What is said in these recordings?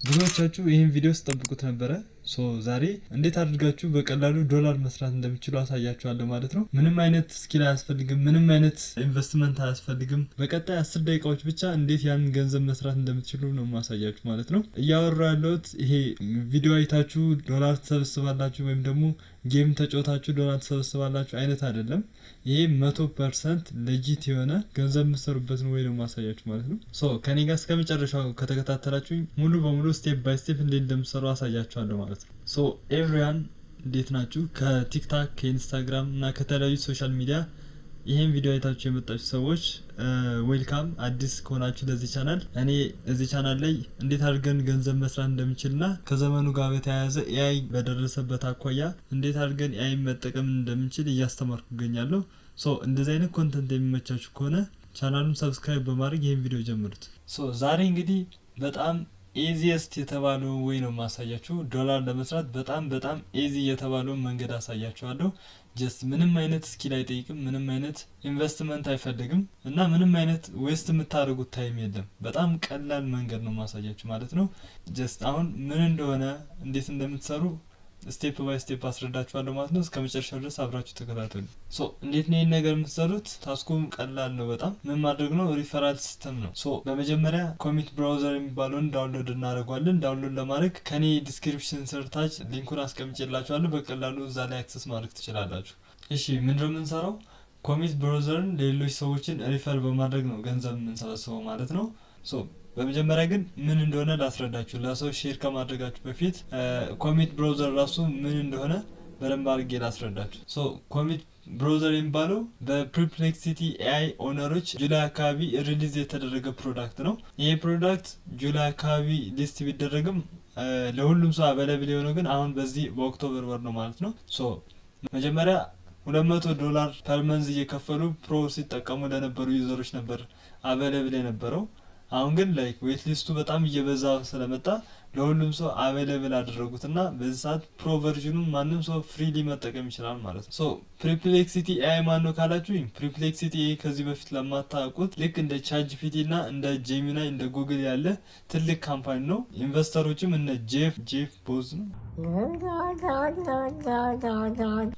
ብዙዎቻችሁ ይህን ቪዲዮ ስትጠብቁት ነበረ። So ዛሬ እንዴት አድርጋችሁ በቀላሉ ዶላር መስራት እንደምትችሉ አሳያችኋለሁ ማለት ነው። ምንም አይነት skill አያስፈልግም፣ ምንም አይነት ኢንቨስትመንት አያስፈልግም። በቀጣይ 10 ደቂቃዎች ብቻ እንዴት ያንን ገንዘብ መስራት እንደምትችሉ ነው ማሳያችሁ ማለት ነው። እያወራሁ ያለሁት ይሄ ቪዲዮ አይታችሁ ዶላር ትሰበስባላችሁ ወይም ደግሞ game ተጫውታችሁ ዶላር ትሰበስባላችሁ አይነት አይደለም። ይሄ 100% legit የሆነ ገንዘብ የምትሰሩበትን way ነው ማሳያችሁ ማለት ነው። So ከኔ ጋር እስከ መጨረሻው ከተከታተላችሁኝ ሙሉ በሙሉ step by step እንዴት እንደምትሰሩ አሳያችኋለሁ ማለት ነው። So everyone፣ እንዴት ናችሁ? ከ TikTok፣ ከ Instagram እና ከተለያዩ social media ይሄን ቪዲዮ አይታችሁ የመጣችሁ ሰዎች welcome። አዲስ ከሆናችሁ ለዚህ ቻናል፣ እኔ እዚህ ቻናል ላይ እንዴት አድርገን ገንዘብ መስራት እንደምንችልና ከዘመኑ ጋር በተያያዘ AI በደረሰበት አኳያ እንዴት አድርገን AI መጠቀም እንደምንችል እያስተማርኩ እገኛለሁ። So እንደዚህ አይነት content የሚመቻችሁ ከሆነ ቻናሉን subscribe በማድረግ ይህን ቪዲዮ ጀምሩት። So ዛሬ እንግዲህ በጣም easiest የተባለው way ነው ማሳያችሁ። ዶላር ለመስራት በጣም በጣም easy የተባለውን መንገድ አሳያችኋለሁ። Just ምንም አይነት skill አይጠይቅም፣ ምንም አይነት ኢንቨስትመንት አይፈልግም እና ምንም አይነት waste የምታደርጉት time የለም። በጣም ቀላል መንገድ ነው ማሳያችሁ ማለት ነው። Just አሁን ምን እንደሆነ፣ እንዴት እንደምትሰሩ step by step አስረዳችኋለሁ ማለት ነው። እስከ መጨረሻው ድረስ አብራችሁ ተከታተሉ። So እንዴት ነው ይህን ነገር የምትሰሩት? Task ኡም ቀላል ነው በጣም። ምን ማድረግ ነው? Referral system ነው። So በመጀመሪያ Comet Browser የሚባለውን download እናደርገዋለን። Download ለማድረግ ከኔ description ስር ታች link ኡን አስቀምጬላችኋለሁ። በቀላሉ እዛ ላይ access ማድረግ ትችላላችሁ። እሺ፣ ምንድነው የምንሰራው? Comet Browser ን ለሌሎች ሰዎችን refer በማድረግ ነው ገንዘብ የምንሰበስበው ማለት ነው። So በመጀመሪያ ግን ምን እንደሆነ ላስረዳችሁ። ለሰው share ከማድረጋችሁ በፊት Comet Browser ራሱ ምን እንደሆነ በደንብ አድርጌ ላስረዳችሁ። So Comet Browser የሚባለው በ Perplexity AI owner ኦች July አካባቢ release የተደረገ product ነው። ይህ product July አካባቢ list ቢደረግም ለሁሉም ሰው available የሆነው ግን አሁን በዚህ በ October ወር ነው ማለት ነው። So መጀመሪያ 200 ዶላር per month እየከፈሉ Pro ሲጠቀሙ ለነበሩ user ኦች ነበር available የነበረው። አሁን ግን like waitlist ኡ በጣም እየበዛ ስለመጣ ለሁሉም ሰው available አደረጉት እና በዚህ ሰዓት Pro version ኑን ማንም ሰው freely መጠቀም ይችላል ማለት ነው። So Perplexity AI ማን ነው ካላችሁኝ፣ Perplexity AI ከዚህ በፊት ለማታውቁት ልክ እንደ ChatGPT እና እንደ Gemini፣ እንደ ጉግል ያለ ትልቅ company ነው። Investor ኦችም እነ ጄፍ ቦዝ ነው፣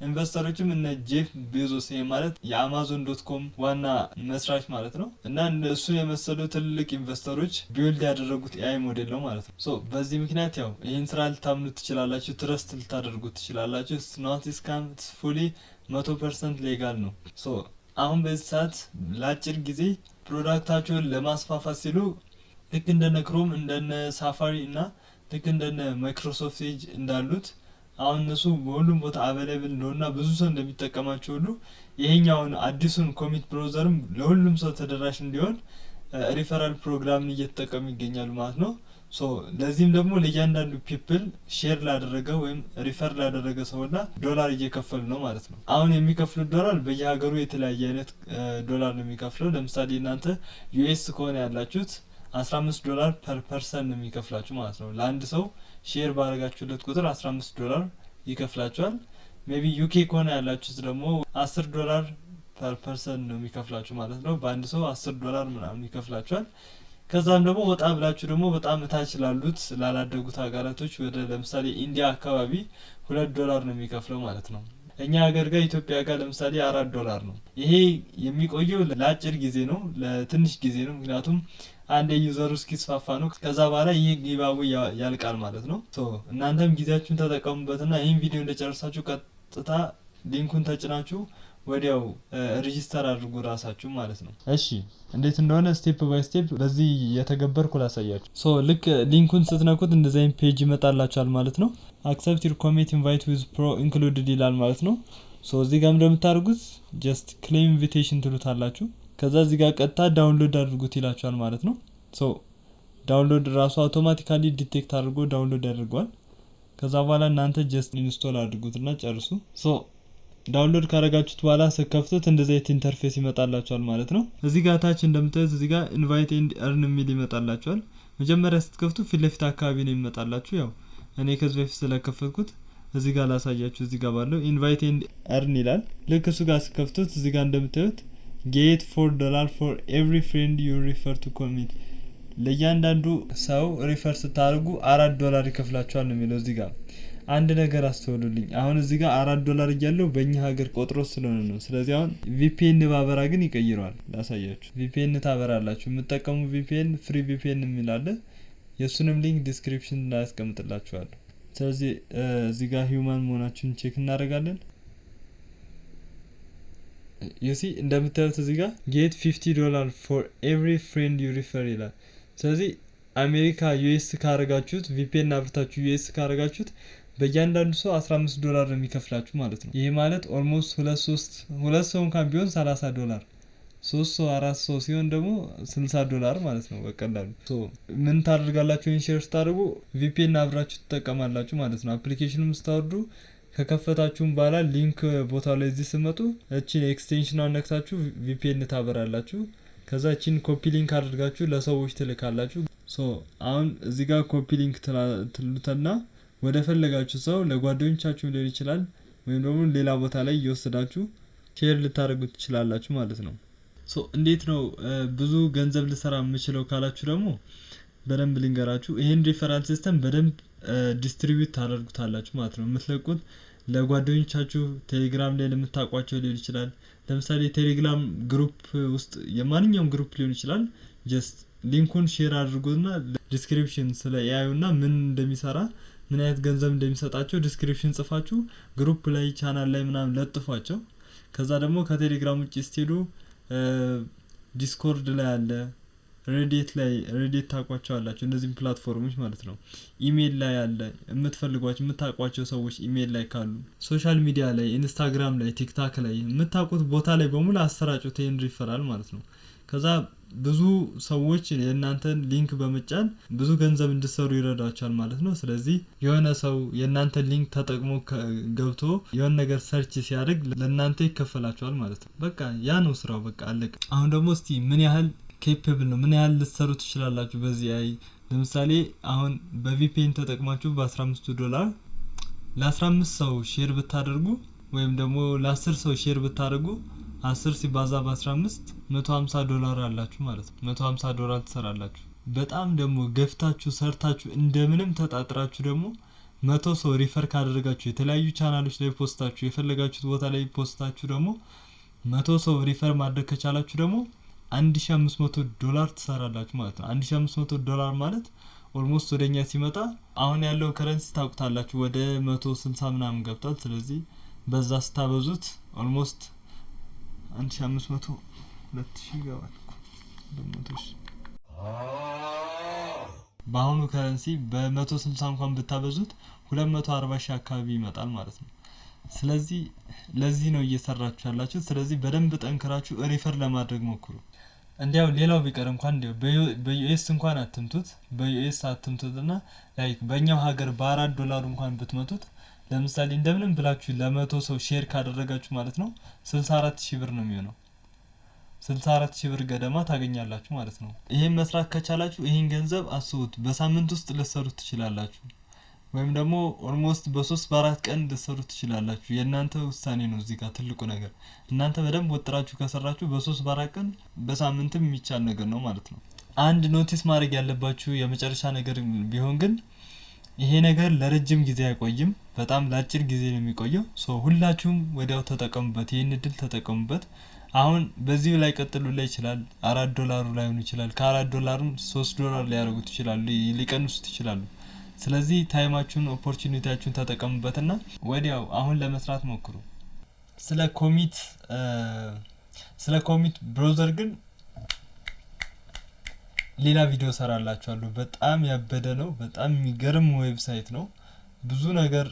investor ኦችም እነ ጄፍ ቤዞስ፣ ይሄ ማለት የ Amazon.com ዋና መስራች ማለት ነው፣ እና እሱን የመሰሉ ትልልቅ investor ኦች build ያደረጉት AI model ነው ማለት ነው። So በዚህ ምክንያት ያው ይህን ስራ ልታምኑት ትችላላችሁ፣ trust ልታደርጉት ትችላላችሁ። Not scam፣ fully 100% legal ነው። So አሁን በዚህ ሰዓት ለአጭር ጊዜ product ኣቸውን ለማስፋፋት ሲሉ ልክ እንደነ Chrome፣ እንደነ Safari እና ልክ እንደነ Microsoft Edge እንዳሉት፣ አሁን እነሱ በሁሉም ቦታ available እንደሆኑና ብዙ ሰው እንደሚጠቀማቸው ሁሉ ይሄኛውን አዲሱን Comet Browser ም ለሁሉም ሰው ተደራሽ እንዲሆን referral program ን እየተጠቀሙ ይገኛሉ ማለት ነው። So ለዚህም ደግሞ ለእያንዳንዱ people share ላደረገ ወይም refer ላደረገ ሰውና ዶላር እየከፈሉ ነው ማለት ነው። አሁን የሚከፍሉት ዶላር በየሀገሩ የተለያየ አይነት ዶላር ነው የሚከፍለው። ለምሳሌ እናንተ US ከሆነ ያላችሁት 15 ዶላር per person ነው የሚከፍላችሁ ማለት ነው። ለአንድ ሰው share ባደረጋችሁለት ቁጥር 15 ዶላር ይከፍላችኋል። Maybe UK ከሆነ ያላችሁት ደግሞ 10 ዶላር per person ነው የሚከፍላችሁ ማለት ነው። በአንድ ሰው 10 ዶላር ምናምን ይከፍላችኋል። ከዛም ደግሞ ወጣ ብላችሁ ደግሞ በጣም እታች ላሉት ላላደጉት ሀገራቶች ወደ ለምሳሌ ኢንዲያ አካባቢ 2 ዶላር ነው የሚከፍለው ማለት ነው። እኛ ሀገር ጋር፣ ኢትዮጵያ ጋር ለምሳሌ 4 ዶላር ነው። ይሄ የሚቆየው ለአጭር ጊዜ ነው፣ ለትንሽ ጊዜ ነው። ምክንያቱም አንድ user ኡ እስኪስፋፋ ነው። ከዛ በኋላ ይህ giveaway ያልቃል ማለት ነው። So እናንተም ጊዜያችሁን ተጠቀሙበትና ይህን ቪዲዮ እንደጨረሳችሁ ቀጥታ link ኡን ተጭናችሁ ወዲያው register አድርጉ ራሳችሁ ማለት ነው። እሺ፣ እንዴት እንደሆነ step by step በዚህ የተገበርኩ ላሳያችሁ። So ልክ link ኡን ስትነኩት እንደዚህ አይነት page ይመጣላችኋል ማለት ነው። "Accept your Comet invite with Pro included" ይላል ማለት ነው። So እዚህ ጋር እንደምታደርጉት just claim invitation ትሉታላችሁ። ከዛ እዚህ ጋር ቀጥታ download አድርጉት ይላችኋል ማለት ነው። So download ራሱ automatically detect አድርጎ download ያደርገዋል። ከዛ በኋላ እናንተ just install አድርጉትና ጨርሱ። So download ካደረጋችሁት በኋላ ስትከፍቱት እንደዚህ አይነት interface ይመጣላችኋል ማለት ነው። እዚህ ጋር ታች እንደምታዩት እዚህ ጋር "invite and earn" የሚል ይመጣላችኋል። መጀመሪያ ስትከፍቱ ፊት ለፊት አካባቢ ነው የሚመጣላችሁ። ያው እኔ ከዚህ በፊት ስለከፈትኩት እዚህ ጋር ላሳያችሁ። እዚህ ጋር ባለው "invite and earn" ይላል። ልክ እሱ ጋር ስትከፍቱት እዚህ ጋር እንደምታዩት "Get 4 dollar for every friend you refer to Comet" ለእያንዳንዱ ሰው refer ስታደርጉ 4 ዶላር ይከፍላችኋል ነው የሚለው። እዚህ ጋር አንድ ነገር አስተውሉልኝ። አሁን እዚህ ጋር 4 ዶላር እያለው በእኛ ሀገር ቆጥሮ ስለሆነ ነው። ስለዚህ አሁን VPN ባበራ ግን ይቀይረዋል። ላሳያችሁ። VPN ታበራላችሁ። የምትጠቀሙ VPN free VPN የሚል አለ። የእሱንም link description ላይ ያስቀምጥላችኋለሁ። ስለዚህ እዚህ ጋር human መሆናችሁን check እናደርጋለን። You see፣ እንደምታዩት እዚህ ጋር get $50 for every friend you refer ይላል። ስለዚህ አሜሪካ US ካረጋችሁት፣ VPN አብርታችሁ US ካረጋችሁት በእያንዳንዱ ሰው 15 ዶላር ነው የሚከፍላችሁ ማለት ነው። ይሄ ማለት almost ሁለት ሶስት ሁለት ሰው እንኳን ቢሆን 30 ዶላር፣ ሶስት ሰው አራት ሰው ሲሆን ደግሞ 60 ዶላር ማለት ነው። በቀላሉ ምን ታደርጋላችሁ? ይህን share ስታደርጉ VPN አብራችሁ ትጠቀማላችሁ ማለት ነው። Application ኑም ስታወርዱ ከከፈታችሁም በኋላ link ቦታው ላይ እዚህ ስትመጡ እቺን extension ኗን ነክታችሁ VPN ታበራላችሁ። ከዛ እቺን copy link አድርጋችሁ ለሰዎች ትልካላችሁ። So አሁን እዚህ ጋር copy link ትሉትና ወደ ፈለጋችሁ ሰው፣ ለጓደኞቻችሁ ሊሆን ይችላል ወይም ደግሞ ሌላ ቦታ ላይ እየወሰዳችሁ share ልታደርጉት ትችላላችሁ ማለት ነው። So እንዴት ነው ብዙ ገንዘብ ልሰራ የምችለው ካላችሁ ደግሞ በደንብ ልንገራችሁ። ይሄን referral system በደንብ distribute ታደርጉታላችሁ ማለት ነው። የምትለቁት ለጓደኞቻችሁ፣ ቴሌግራም ላይ ለምታውቋቸው ሊሆን ይችላል። ለምሳሌ ቴሌግራም group ውስጥ የማንኛውም group ሊሆን ይችላል። Just link ኡን share አድርጉና description ስለ AI ዩ እና ምን እንደሚሰራ፣ ምን አይነት ገንዘብ እንደሚሰጣቸው description ጽፋችሁ group ላይ፣ ቻናል ላይ ምናምን ለጥፏቸው። ከዛ ደግሞ ከቴሌግራም ውጭ ስትሄዱ Discord ላይ አለ፣ Reddit ላይ፣ Reddit ታውቋቸዋላችሁ እነዚህም platform ኦች ማለት ነው። ኢሜይል ላይ አለ፣ የምትፈልጓቸው የምታውቋቸው ሰዎች ኢሜይል ላይ ካሉ፣ social media ላይ፣ Instagram ላይ፣ TikTok ላይ፣ የምታውቁት ቦታ ላይ በሙሉ አሰራጩት ይሄን ሪፈራል ማለት ነው። ከዛ ብዙ ሰዎች የእናንተን link በመጫን ብዙ ገንዘብ እንዲሰሩ ይረዳቸዋል ማለት ነው። ስለዚህ የሆነ ሰው የእናንተን link ተጠቅሞ ገብቶ የሆነ ነገር search ሲያደርግ ለእናንተ ይከፈላችኋል ማለት ነው። በቃ ያ ነው ስራው። በቃ አለቀ። አሁን ደግሞ እስቲ ምን ያህል capable ነው፣ ምን ያህል ልትሰሩ ትችላላችሁ በዚህ AI? ለምሳሌ አሁን በ VPN ተጠቅማችሁ በ15 ዶላር ለ15 ሰው share ብታደርጉ ወይም ደግሞ ለ10 ሰው share ብታደርጉ 10 ሲባዛ በ15 150 ዶላር አላችሁ ማለት ነው። 150 ዶላር ትሰራላችሁ። በጣም ደግሞ ገፍታችሁ ሰርታችሁ እንደምንም ተጣጥራችሁ ደግሞ 100 ሰው refer ካደረጋችሁ፣ የተለያዩ ቻናሎች ላይ post ኣችሁ፣ የፈለጋችሁት ቦታ ላይ post ኣችሁ ደግሞ 100 ሰው refer ማድረግ ከቻላችሁ ደግሞ 1500 ዶላር ትሰራላችሁ ማለት ነው። 1500 ዶላር ማለት almost ወደኛ ሲመጣ አሁን ያለው currency ታውቁታላችሁ፣ ወደ 160 ምናምን ገብቷል። ስለዚህ በዛ ስታበዙት almost 1500 2000 ይገባል እኮ፣ 200,000። በአሁኑ currency በ160 እንኳን ብታበዙት 240,000 አካባቢ ይመጣል ማለት ነው። ስለዚህ ለዚህ ነው እየሰራችሁ ያላችሁት። ስለዚህ በደንብ ጠንክራችሁ refer ለማድረግ ሞክሩ። እንዲያው ሌላው ቢቀር እንኳን እንዲያው በ US እንኳን አትምቱት፣ በ US አትምቱት እና like በእኛው ሀገር በ4 ዶላር እንኳን ብትመቱት፣ ለምሳሌ እንደምንም ብላችሁ ለ100 ሰው share ካደረጋችሁ ማለት ነው 64,000 ብር ነው የሚሆነው። 64,000 ብር ገደማ ታገኛላችሁ ማለት ነው። ይሄን መስራት ከቻላችሁ ይሄን ገንዘብ አስቡት፣ በሳምንት ውስጥ ልትሰሩት ትችላላችሁ። ወይም ደግሞ almost በ3 በ4 ቀን ልትሰሩት ትችላላችሁ። የእናንተ ውሳኔ ነው እዚህ ጋር ትልቁ ነገር። እናንተ በደንብ ወጥራችሁ ከሰራችሁ በ3 በ4 ቀን፣ በሳምንትም የሚቻል ነገር ነው ማለት ነው። አንድ notice ማድረግ ያለባችሁ የመጨረሻ ነገር ቢሆን ግን ይሄ ነገር ለረጅም ጊዜ አይቆይም። በጣም ለአጭር ጊዜ ነው የሚቆየው። So ሁላችሁም ወዲያው ተጠቀሙበት፣ ይህን እድል ተጠቀሙበት። አሁን በዚሁ ላይ ቀጥሉ ላይ ይችላል፣ 4 ዶላሩ ላይሆን ይችላል። ከ4 ዶላሩም 3 ዶላር ሊያደርጉት ይችላሉ፣ ሊቀንሱት ይችላሉ። ስለዚህ time ኣችሁን opportunity ያችሁን ተጠቀሙበትና ወዲያው አሁን ለመስራት ሞክሩ። ስለ Comet browser ግን ሌላ ቪዲዮ ሰራላችኋለሁ። በጣም ያበደ ነው። በጣም የሚገርም website ነው። ብዙ ነገር፣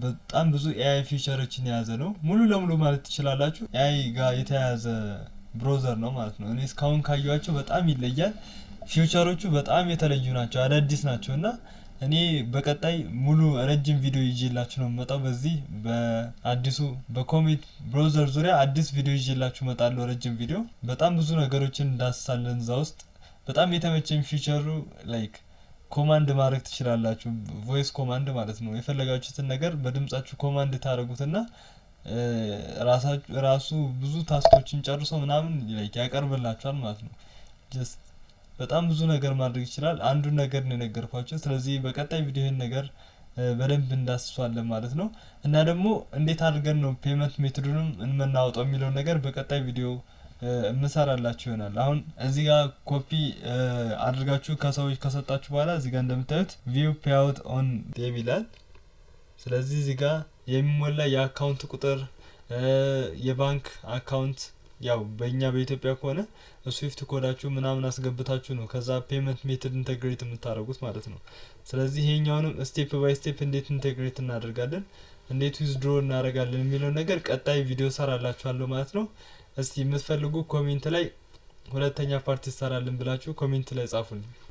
በጣም ብዙ AI feature ኦችን የያዘ ነው። ሙሉ ለሙሉ ማለት ትችላላችሁ AI ጋር የተያያዘ browser ነው ማለት ነው። እኔ እስካሁን ካየኋቸው በጣም ይለያል። Feature ኦቹ በጣም የተለዩ ናቸው፣ አዳዲስ ናቸው እና እኔ በቀጣይ ሙሉ ረጅም ቪዲዮ ይዤላችሁ ነው የምመጣው። በዚህ በአዲሱ በ Comet browser ዙሪያ አዲስ ቪዲዮ ይዤላችሁ እመጣለሁ። ረጅም ቪዲዮ፣ በጣም ብዙ ነገሮችን እንዳስሳለን እዛ ውስጥ። በጣም የተመቸኝ feature ኡ like command ማድረግ ትችላላችሁ። Voice command ማለት ነው። የፈለጋችሁትን ነገር በድምጻችሁ command ታደርጉትና ራሱ ብዙ task ኦችን ጨርሶ ምናምን like ያቀርብላችኋል ማለት ነው። Just በጣም ብዙ ነገር ማድረግ ይችላል። አንዱን ነገር ነው የነገርኳችሁ። ስለዚህ በቀጣይ ቪዲዮ ይህን ነገር በደንብ እንዳስሷለን ማለት ነው። እና ደግሞ እንዴት አድርገን ነው payment method ኡንም የምናወጣው የሚለውን ነገር በቀጣይ ቪዲዮ የምሰራላችሁ ይሆናል። አሁን እዚህ ጋር ኮፒ አድርጋችሁ ከሰዎች ከሰጣችሁ በኋላ እዚህ ጋር እንደምታዩት "view payout on tab" ይላል። ስለዚህ እዚህ ጋር የሚሞላ የ account ቁጥር፣ የባንክ account፣ ያው በእኛ በኢትዮጵያ ከሆነ SWIFT ኮዳችሁ ምናምን አስገብታችሁ ነው ከዛ payment method integrate የምታደርጉት ማለት ነው። ስለዚህ ይሄኛውንም step by step እንዴት integrate እናደርጋለን፣ እንዴት withdraw እናደርጋለን የሚለውን ነገር ቀጣይ ቪዲዮ ሰራላችኋለሁ ማለት ነው። እስቲ የምትፈልጉ comment ላይ ሁለተኛ part ይሰራልን ብላችሁ comment ላይ ጻፉልኝ።